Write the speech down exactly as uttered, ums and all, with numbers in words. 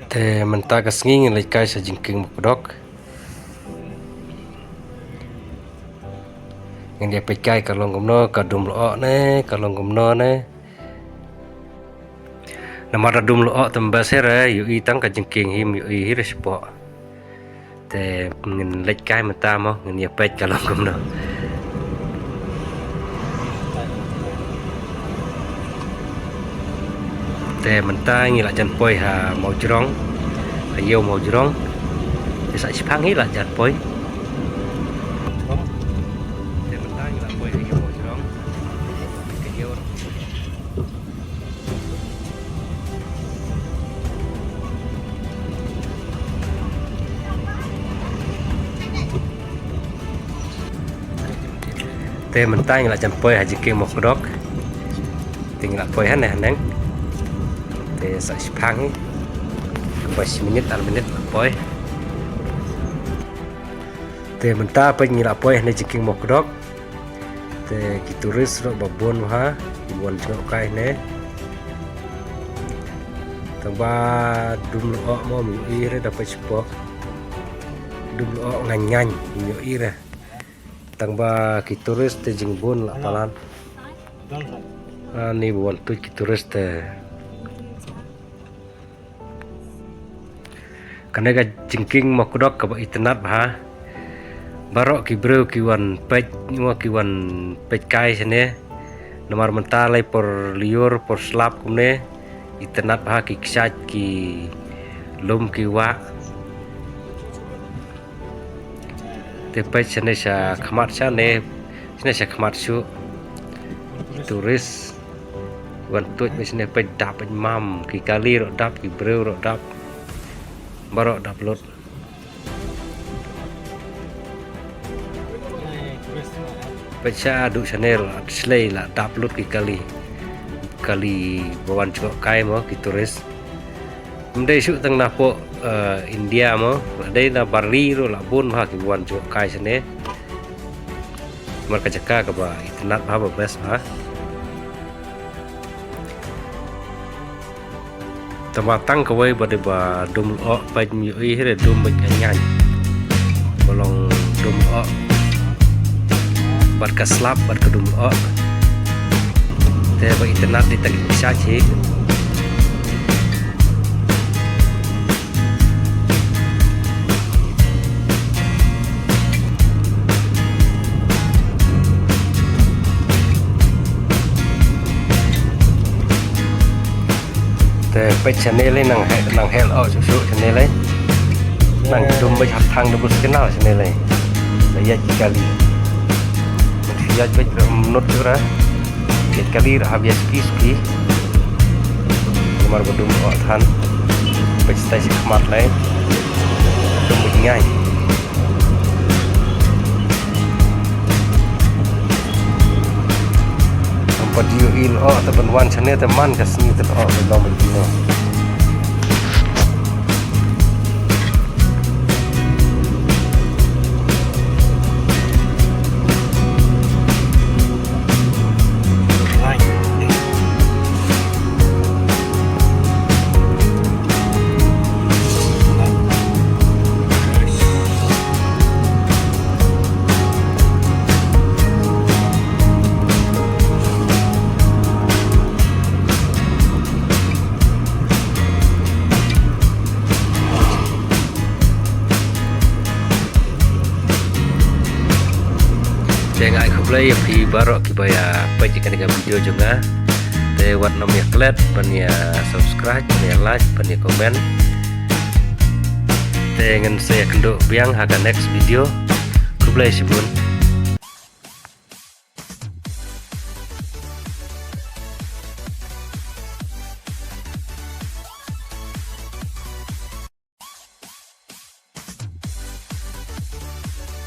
Te mynta ka sngi ngin leit kai sha jingkieng Mawkdok. Ngin ïa peit kai ka long kumno, ka dum lyoh ne ka long kumno ne. Namar da dum lyoh te ym best hi re, ïohi tang ka jingkieng hi, ym ïohi hi re shapoh. Te ngin leit kai mynta mo, ngin ïa peit ka long kumno. Te mynta ngi la jan poi ha Mawjrong, ha ïew Mawjrong. Te sa shiphang hi la jan poi. Te mynta ngi la poi ha ïew Mawjrong. Ka ïew. Te mynta ngi la jan poi ha jingkieng Mawkdok. Te ngi la poi hangne haneng. Te sa shiphang hi. Kumba shi minit ar minit la poi. Te mynta peit ngi la poi hangne jingkieng Mawkdok. Te ki tourist ruh ba bun bha, ki wan jngoh kai hangne. Tang ba dum lyoh mo ym ïohi re da peit shapoh. Dum lyoh ngaiñ ngaiñ ym ïohi re. Tang ba ki tourist te jingbun la palat. Ani ba wan tuid ki tourist te. Kane ka jingkieng Mawkdok kaba itynnad bha. Baroh ki briew ki wan peit, ki wan peit kai shane. Namar mynta lei por lyiur por slap kumne. Itynnad bha ki kshaid ki lum ki wah. Te peit shane sha khmat shane, shane sha khmat shuh. Tourist wan tuid peit shane, peit dap, peit mam, ki kali ruh dap, ki briew ruh dap. Baroh dap lut. Peit sha duh shane ruh shlei la dap lut ki kali. Kali ba wan jngoh kai mo ki tourist. Ym dei shuh tang napoh, eh, India mo, la dei na bar ri ruh la bun bha ki wan jngoh kai shane. Namar ka jaka kaba itynnad bha, ba best bha. Tang ba tang kawei ba dei ba dum lyoh, peit ym ïohi hi re, dum beit ngaiñ ngaiñ. Ba long dum lyoh. Bad ka slap bad ka dum lyoh. Te ba itynnad dei tang ki kshaid hi. Te peit shane lei nang heh, nang heh lyoh shuh shuh shane lei. Nang dum beit ha thang double signal shane lei. La ïaid ki kali. Nang shu ïaid beit ba ym nud shuh ra. Ïaid kali ruh hap ïaid suki suki. Namar ba dum lyoh than. Peit stai sha khmat lei. Dum beit ngaiñ. Ym pat ïohi lyoh te ban wan shane te man ka sngi te lyoh te long beit kino. Te nga ai khublei ïa phi baroh kiba ïa peit ïa kane ka video jong nga. Te wat nym ïa klet ban ïa subscribe, ban ïa like, ban ïa comment. Te ngin sa ïakynduh biang ha ka next video. Khublei shibun.